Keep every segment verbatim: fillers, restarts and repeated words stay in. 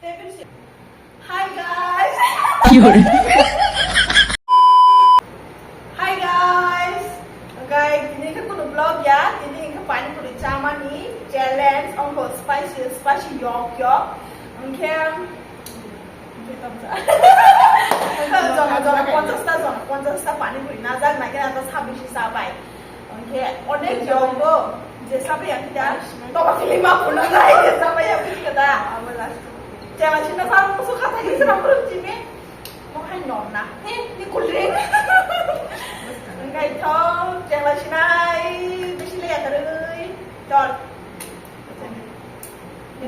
Hi guys. Hi guys. Guys, tini ke kuno vlog ya, tini ke pani puri chamani challenge, ongko spicy, spicy yok yok. Oke. Jona jona ponchash ta jona, ponchash ta pani puri najak, naikhe ata sabbish chabai. Oke, onek jokbo je chabai ya kita, toba film ma phunuk nai je chabai ya kita. Chela china sa musu khathai ni sra phurung chini. Mo hai nom na. He, ni cool drink. Ngai thong, chela china ai, bisi le ya karui. Chol.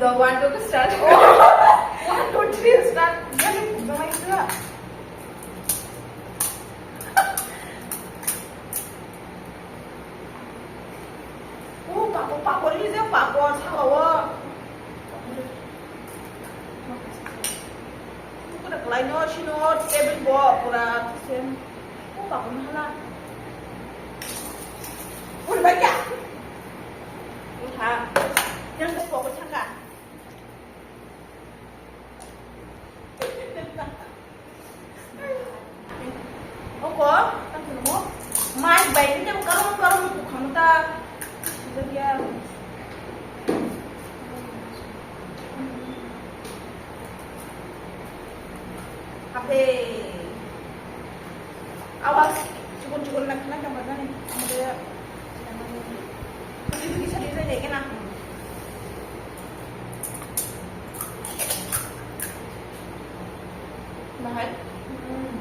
The one, two, start. One, two, three, start. Jani, jani, jani. Oh, papor, papor, ini dia papor, sawo. Itu kena kelai no, sino, table bo, pura, sen. Oh, papor, mana? Udah banyak. Udah. Yang saya bawa cakap. Oko, tamo, mic bai khe karom karom bukha ta. Ape. Awas, chukun chukun na khna kama jani. Amade, kuchi kuchi sari jai jai kena. Bahai. Hmm.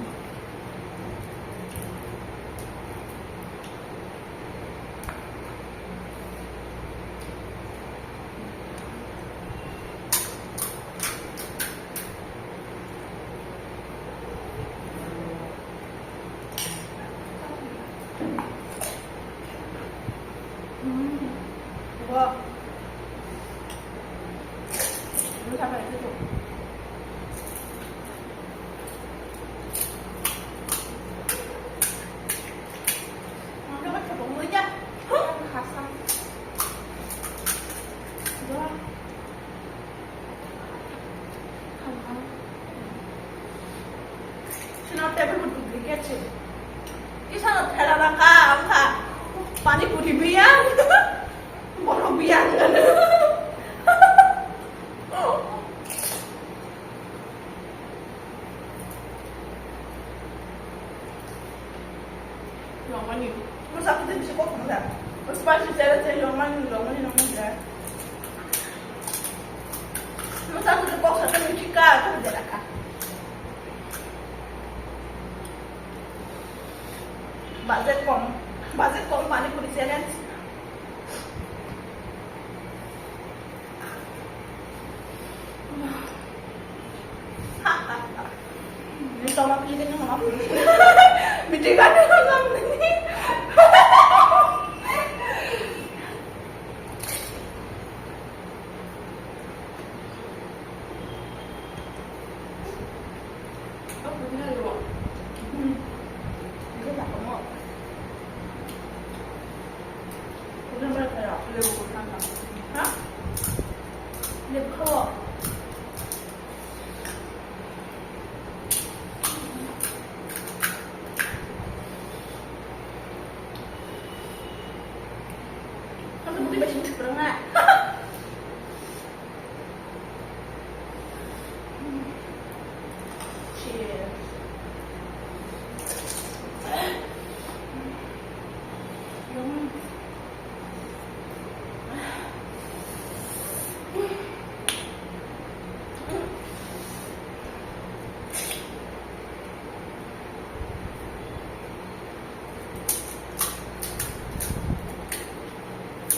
Sino table bo duplicate se. Isa no thela raka, angkha pani puri biya. Borok biya. Longmani. Mo sa kute bisi kok mo sa. Mo spicy chara chara longmani, longmani, longmani chara. Mo sa kute kok sa kute chika, kute jara ka. Budget kom, budget kom pani puri challenge. Ini tolak ini kan sama. Bidikan ini.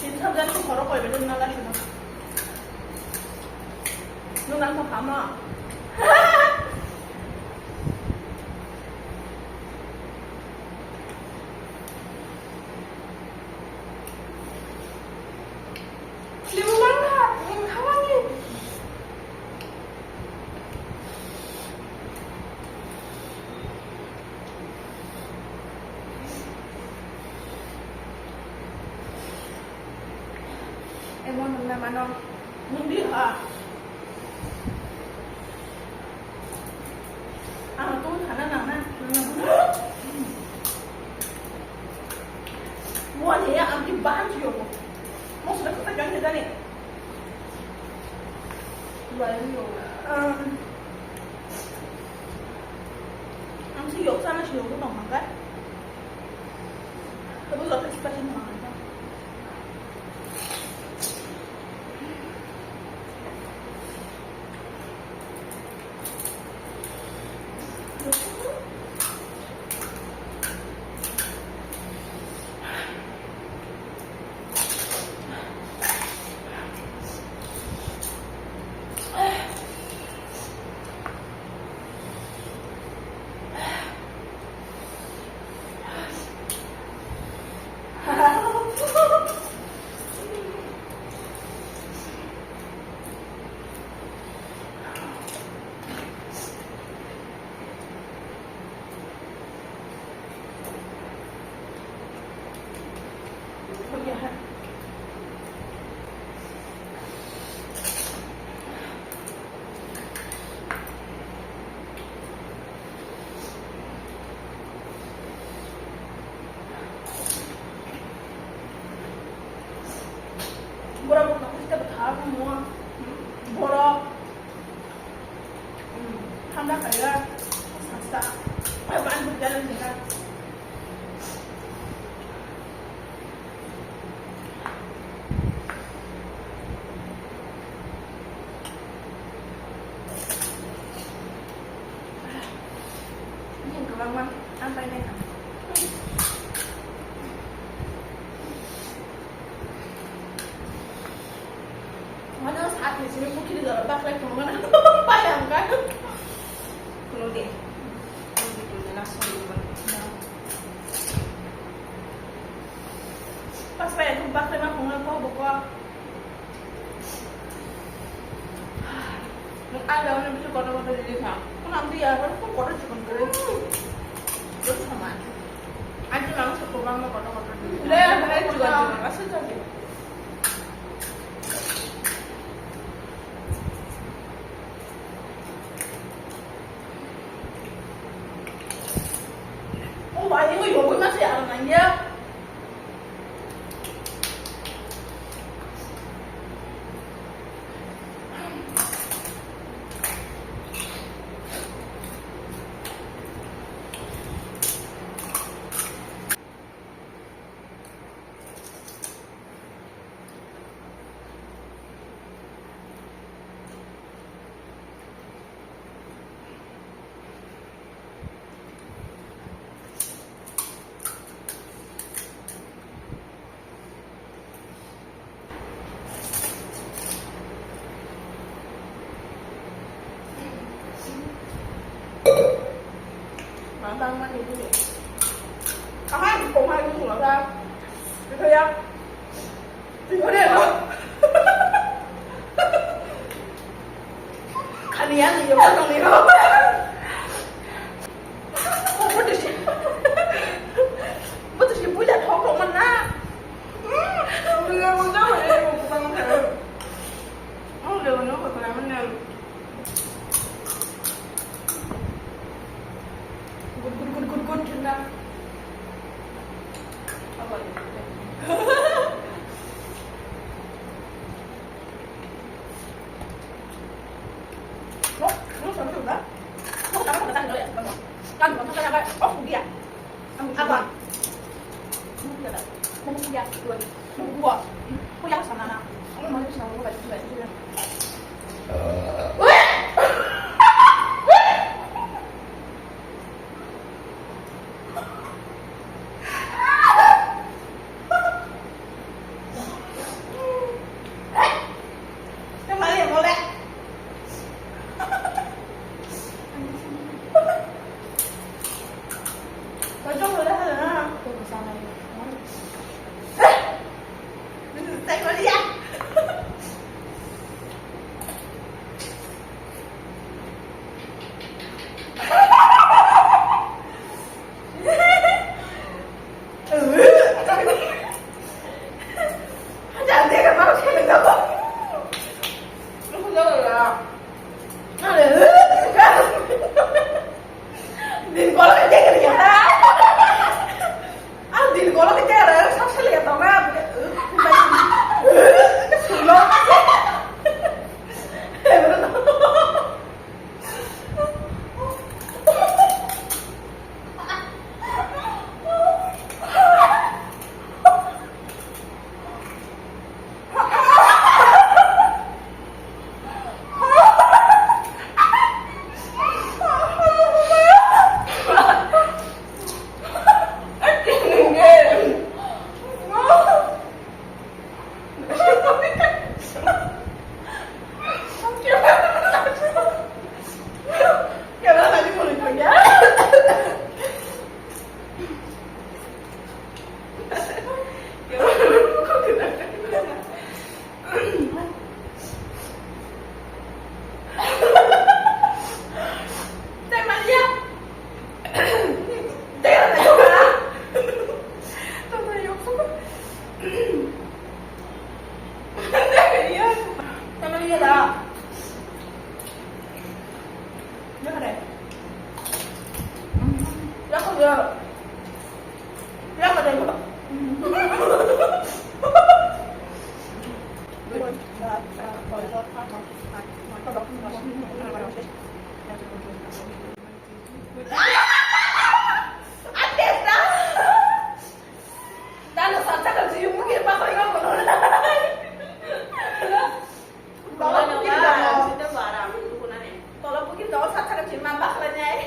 Tin sabjani khoro koi bedung nala sino. Nung nang thok hama. Slimu mangha, nung khawangi. Emo nung na mano. Nung di ha. Um, ang si yok sana si yok tong mangkai. Tapi lo tak kita sih mangkai. Borok bo tongkha, borok. Hmm, thanda kaiga, sasa, ban bujana kaiga. Ini yang kebang, Bang. Sampai deh, Bang. Mana saat di sini mungkin di dalam tak lagi mana bayangkan. Kulo de. Kulo de, kulo de, langsung di bawah. Pas bayangkan bak lagi mah, kulo kok bokok. Nwng alda hwnwi bisi kotor kotor riri kha. Phano ang twi ya, phano kotor chikon kwrwi. Bwswk sama. Aji mangso kwbangma kotor kotor riri kha. Le, le, chikon chikon, aswk chikon. O bai, o yogwi ma se ang nang ya. Mantang mani bini. Kaham kok hai bini wala. Ito ya. Ito ya. Kani ya ni yo kani yo. Boto si, boto si puja thok thok man na. Puja mo jang hai mo puja mo kare. Ang le no ko kare man na. Good, good, good, good, good, thanda. Apa ni? No, no, no, no, no. No, no, no, no, no, no. Kan, kan, kan, kan, oh, dia. Apa? Mau dia, mau dia, tuan. Mau gua. Kau yang sana, nak. Aku mau di sana, mau balik, balik, balik. Din kolok aja kali ya. Ah, din kolok aja kali ya. Sab sab lihat dong, ah. Sulo. Tolop bukir dong, sat saka chirma bakhlai nai.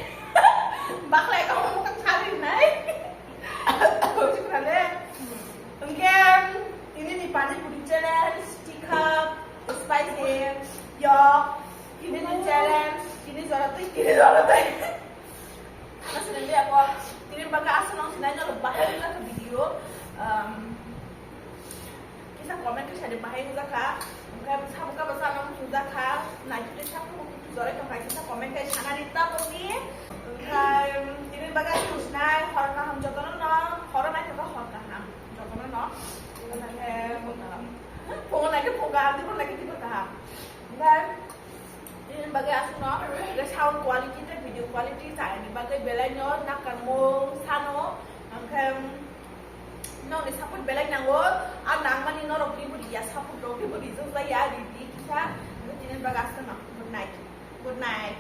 Bakhlai ka hong mukang thari nai. Kau chikra le. Engke ini ni pani puri challenge, tikha, spicy, yok, ini ni challenge, ini jora tui, ini jora tui. Asli ni aku, ini baka asal nong sinai nyalo bahaya ka video. Um, Kisa comment khe sadi bahai wngjakha, onkhe sabuka bwsa no wngjakha, naitugwi sabuka jorai tongkha, kisa comment khe sanani tabukni, onkhe tini bagwi sinai hor kaham jotono no, horo naitugkha hor kaham jotono no, onkhe phungo naikhe phungo kaham, tibur naikhe tibur kaham, onkhe tini bagwi aswkno sound quality tei video quality chayani bagwi belai no nakarmung sano, onkhe. Nokni support belai nango, a nangmani norok ni bwrwi ya support rok ni bwrwi jokjak ya, ridi kisa, tini bagwi aswkno. Good night. Good night.